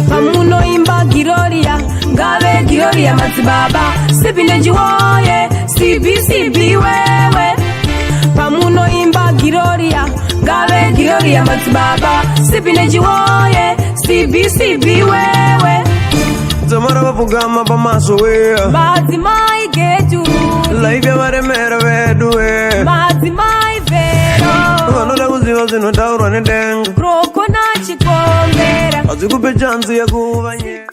Pamunoimba Giroria, ngave Giroria madzibaba, Sipi nechiwoye, sipi sipi wewe. Pamunoimba Giroria, ngave Giroria madzibaba, Sipi nechiwoye, sipi sipi wewe. Dzamara vapfugama pamaso we. Madzimai getu. Life yavaremera vedu we. Madzimai vero. Vanoda kuziva zvinotaurwa nedenga. Roko nachikombera. Hazvikupe chanzi yekuva nye.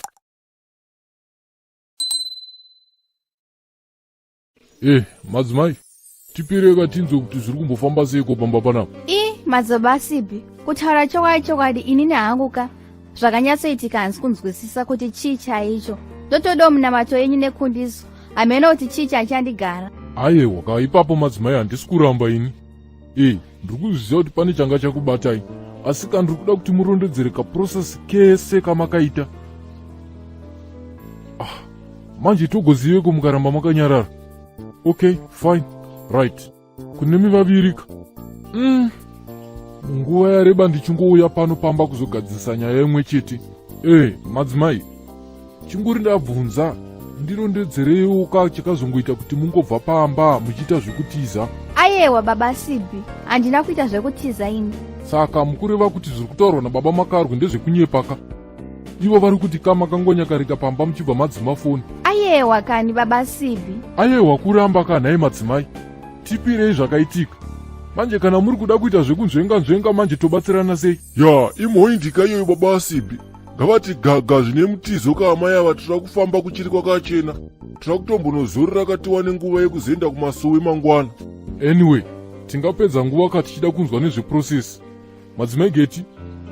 Eh, madzimai, tipireka tinzwe kuti zviri kumbofamba seiko pamba panapa. I madzoba asipi kutaura chokwadi chokwadi inini hangu ka zvakanyatsoitika handisi kunzwisisa kuti chii chaicho ndotodawo munamato yenyu nekundiso hameno kuti chii chachandigara. Ayewa ka ipapo madzimai handisi kuramba ini. Eh, ndiri kuzviziva kuti pane changa chakubatai asi ka ndiri kuda kuti murondedzere kaprocess kese kamakaita. Ah, manje togoziveko mukaramba makanyarara. Okay, fine, right. Kunemi vavirika. Nguva yareba ndichingouya pano pamba kuzogadzirisa nyaya imwe chete. Eh, madzimai, chinguri ndabvunza ndirondedzereiwo ka chakazongoita kuti mungobva pamba muchiita zvekutiza. Ayewa baba Sibi, handina kuita zvekutiza ini. Saka mukureva kuti zviri kutaurwa nababa Makarwe ndezvekunyepa ka? Ivo vari kuti ka makangonyakarika pamba muchibva madzima foni. Ayewa kani baba Sibi. Ayewa kuramba ka nhai madzimai. Tipirei zvakaitika. Manje kana muri kuda kuita zvekunzvenga nzvenga manje tobatsirana sei? Ya, imhoindika iyoyo baba Sibi. Ngavati gaga zvine mutizo ka amai ava tira kufamba kuchiri kwakachena. Tira kutombonozorora ka tiwane nguva yekuzoenda kumasowe mangwana. Anyway, tingapedza nguva ka tichida kunzwa nezveprocess. Madzimai Geti,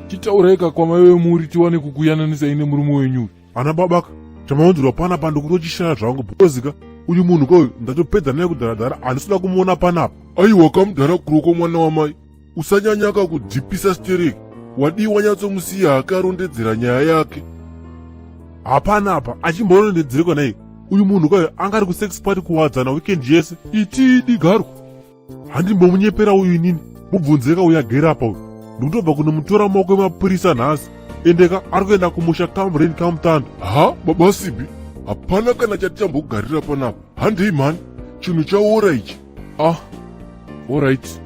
chitaurai ka kwamaive muri tiwane kukuyananisai nemurume wenyu uyu. Ana baba ka, chamaunzirwa panapa ndikutochishaya zvangu because ka uyu munhu ka uyu ndatopedza naye kudharadhara handisida kumuona panapa. Aiwa kamudhara kuroko mwana wamai. Usanyanya ka kudhipisa stereki. Wadii wanyatsomusiya hake arondedzera nyaya yake. Hapana apa achimborondedzereka naye uyu munhu ka anga ari kusex party kuwadzana weekend yese. Iti digarwa. Handimbomunyepera uyu inini. Mubvunzeka uyu agere apa uyu. Ndikutobva kunomutora mumaoko emapurisa nhasi. Endeka ari kuenda kumusha come rain come thunder. Ha baba Sibi, hapana kana chatichambogarira panapa. Handei mhani, chinhu chaora ichi. Ah, alright.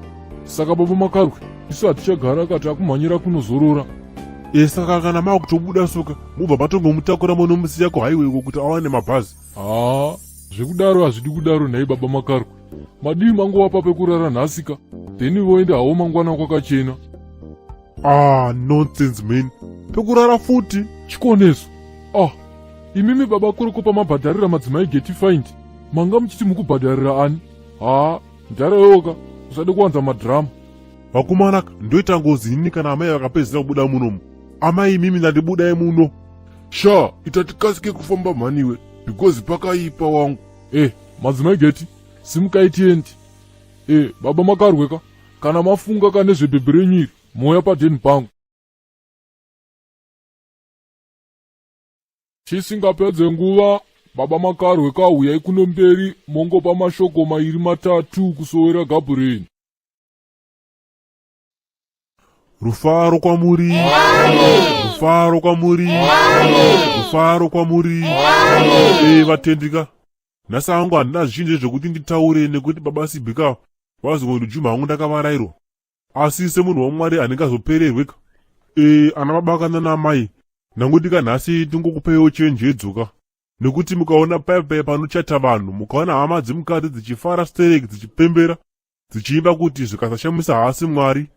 Saka baba Makarwe, isu hatichagara ka takumhanyira kunozorora. E saka kana makutobuda soka mubva matongomutakura monomusiya kuhighway uko kuti awane mabhazi. Haa, zvekudaro hazvidi kudaro nhai baba Makarwe. Madii mangovapa pekurara nhasi ka, then voenda havo mangwana kwakachena. Ah, nonsense man. Pekurara futi. Chikoneso. Ah, imimi baba Kuroko pamabhadharira madzimai Getty Find, manga muchiti mukubhadharira ani? Haa, ndarayoka, usade kuwanza madrama. Vakomana, ndoita ngozi inini kana amai vakapedzisira kubuda munomu. Amai imimi ndandibudai muno. Sha, ita tikasike kufamba mhaniwe, because pakaipa wangu. Eh, madzimai Getty, simukai tiende. Eh, baba Makarweka, kana mafunga ka nezvebhebhi renyu iri, mouya padheni pangu. Tisingapedze nguva, baba Makarwe ka huyai kuno mberi mongopa mashoko mairi matatu kusowera Gabhureni. Rufaro kwamuri, rufaro kwamuri, rufaro kwamuri. Eh, vatendika, nhasi hangu handina zvizhinji zvekuti nditaure nekuti baba Sibika vazongondijumha hangu ndakavarairwa. Asi semunhu waMwari handingazopererwe ka. Eh, ana baba kana naamai, ndangoti nhasi tingokupeiwo chenjedzo ka. Nekuti mukaona paya paya panochata vanhu, mukaona hama dzemukadzi dzichifara stereki dzichipembera, dzichiimba kuti zvikasashamisa haasi Mwari.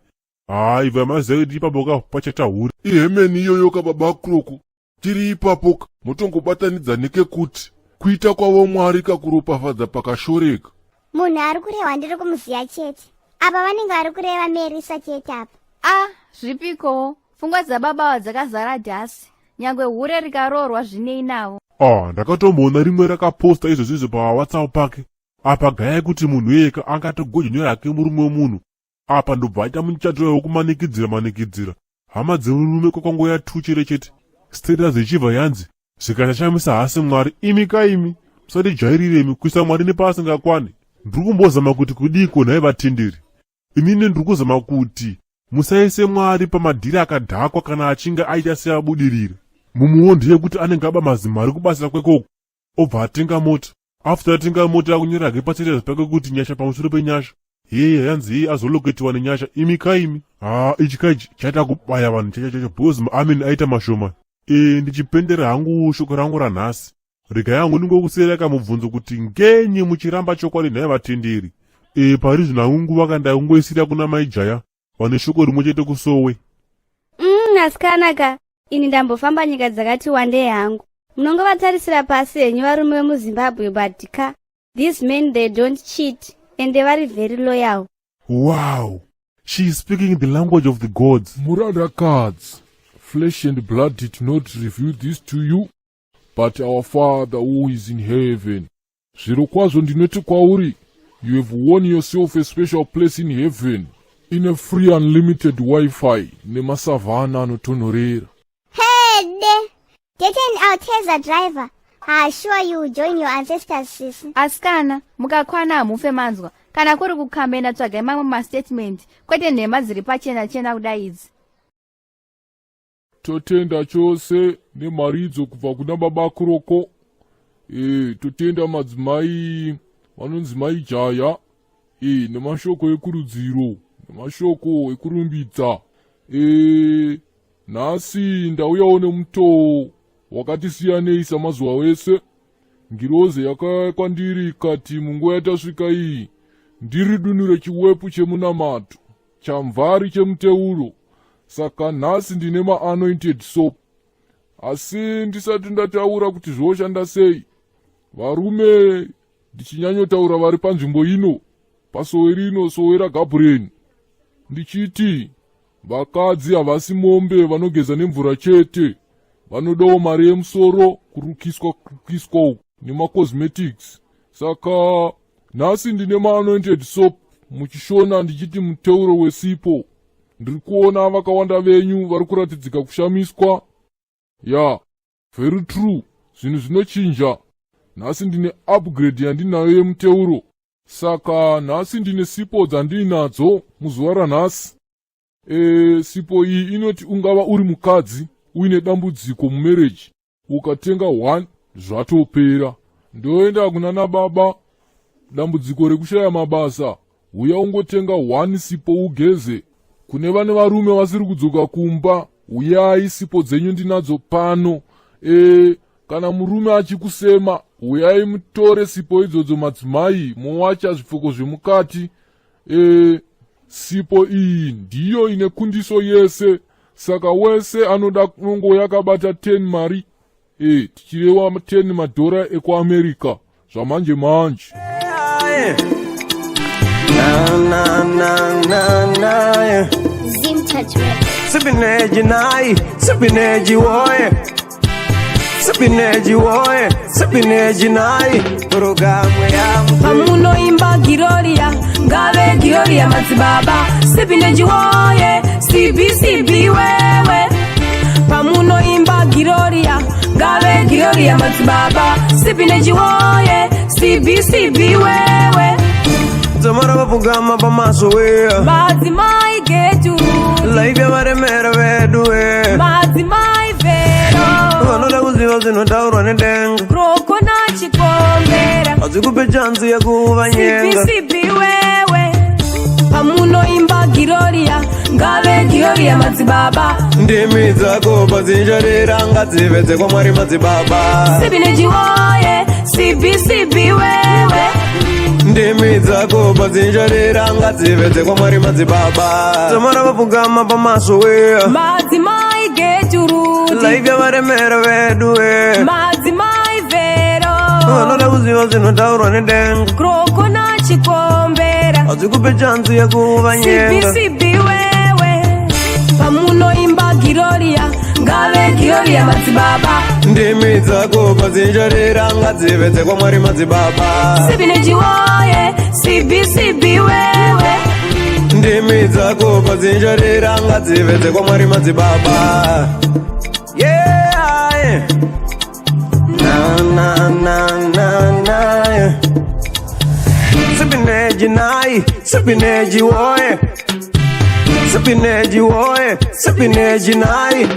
Haa, ibva maziva kuti ipapo ka pachata hure. Ihemeni iyoyo ka baba Kroko, tiri ipapo ka motongobatanidza nekekuti kuita kwavo Mwari kakuropafadza pakashoreka. Munhu ari kurehwa ndiri kumuziva chete. Apa vanenge vari kureva Merisa chete apa. Ah, zvipikowo. Pfungwa dzababa ava dzakazara dhasi. Nyangwe hure rikaroorwa zvinei navo. Ah, ndakatomboona rimwe rakaposta izvozvo izvo paWhatsApp pake. Apa gaya kuti munhu iyeka angatogojonyora hake murume wemunhu. Apa ndobva aita muchato wekumanikidzira manikidzira. Hama dzemurume kwakangoya tuchere chete. Status ichibva yanzi zvikasashamisa haasi Mwari. Imi ka imi, musatijairire imi kuisa Mwari nepaasingakwane. Ndiri kumbozama kuti kudiiko nhai vatenderi. Inini ndiri kuzama kuti Musaise Mwari pamadhiri akadhakwa kana achinge aita seabudirira. Mumwewo ndeyekuti anenge aba mazimari kubasa kwekoko obva atenga mota. After atenga mota akunyora hake pastatus pake kuti nyasha pamusoro penyasha. Heye yanzi heye azoloketiwa nenyasha imi kaimi. Haa ichi kaichi chaita kubaya vanhu chacho chacho because maamen aita mashoma. E ndichipendera hangu shoko rangu ranhasi. Regai hangu ndingokusiyira kamubvunzo kuti ngenyi muchiramba chokwadi nhai vatenderi? E pari zvino hangu nguva ka ndakungoisira kuna mai Jaya vane shoko rimwe chete kusowe. Asikana ka ini ndambofamba nyika dzakati wandei hangu. Munongovatarisira pasi henyu varume vemuZimbabwe, but ka these men, they don't cheat and they vari very loyal. Wow, she is speaking the language of the gods. Murandakadzi, flesh and blood did not reveal this to you, but our Father who is in heaven. Zvirokwazvo ndinoti kwauri, you have won yourself a special place in heaven, in a free unlimited Wi-Fi nemasavhana anotonhorera. Hede! Get an Altezza driver. Ah, sure you will join your ancestors, sisi. Asikana, mukakwana hamufe manzwa. Kana kuri kukambena tsvagai mamwe mastatement, kwete nhema dziri pachena chena kudai idzi. Totenda chose nemharidzo kubva kuna baba Kuroko. Totenda madzimai vanonzi mai Jaya nemashoko ekurudziro nemashoko ekurumbidza. Nhasi ndauyawo nemutoo wakati siyanei samazuva ese. Ngirozi yakauya kwandiri ikati munguva yatasvika iyi ndiri dunhu rechiwepu chemunamato chamvari chemuteuro, saka nhasi ndine maanointed soap. Asi ndisati ndataura kuti zvoshanda sei, varume, ndichinyanyotaura vari panzvimbo ino pasowe rino, sowe raGabhureni, ndichiti vakadzi havasi mombe vanogeza nemvura chete, vanodawo mari yemusoro, kurukiswa kurukiswa uku nemacosmetics. Saka nhasi ndine maanointed soap, muchishona ndichiti muteuro wesipo. Ndiri kuona vakawanda venyu vari kuratidzika kushamiswa. Ya, very true, zvinhu zvinochinja. Nhasi ndine upgrade yandinayo yemuteuro. Saka nhasi ndine sipo dzandiinadzo muzuva ranhasi. Sipo iyi inoti ungava uri mukadzi uine dambudziko mumereji, ukatenga 1 zvatopera. Ndoenda kuna nababa, dambudziko rekushaya mabasa, huya ungotenga 1 sipo ugeze. Kune vane varume vasiri kudzoka kumba, huyai, sipo dzenyu ndinadzo pano. Kana murume achikusema, huyai mutore sipo idzodzo madzimai, mowacha zvipfeko zvemukati. Sipo iyi ndiyo ine kundiso yese, saka wese anoda unongouya akabata 10 mari, tichirewa 10 madhora ekuAmerica zvamanje manje. Na na na na na yeah. Zim Touch Records. Sipineji nai, sipineji woye. Sipineji woye, sipineji nai. Programu ya Pamunoimba Giroria, ngave Giroria madzibaba. Sipineji woye, CBCB wewe. Pamunoimba Giroria, ngave Giroria madzibaba. Sipineji woye, CBCB wewe. Dzamara vapfugama pamaso we. Madzimai getu. Life yavaremera vedu we. Madzimai vero. Vanoda kuziva zvinotaurwa nedenga. Roko nachikombera. Hadzikupe chanzi yekuvanyenga. CBCB wewe. Pamunoimba Giroria, ngave Giroria madzibaba. Ndimi dzako padzinjarira ngadzive dzekwamwari madzibaba. Sipineji woye, CBCB wewe. Ndimi dzako padzinjarira ngadzive dzekwamwari madzibaba. Dzamara vapfugama pamaso we. Madzimai geturuti. Life yavaremera vedu we. Madzimai vero. Vanoda kuziva zvinotaurwa nedenga. Kroko nachikombera. Hadzikupe chanzi yekuvanyenga. CBCB wewe. Pamunoimba Giroria, ngave Giroria madzibaba. Ndimi dzako padzinjarira ngadzive dzekwamwari madzibaba. Sipineji woye, CBCB wewe. Ndimi dzako padzinjarira ngadzive dzekwamwari madzibaba. Yeah. Na na na na na yeah. Sipineji nai, sipineji woye. Sipineji woye, sipineji nai.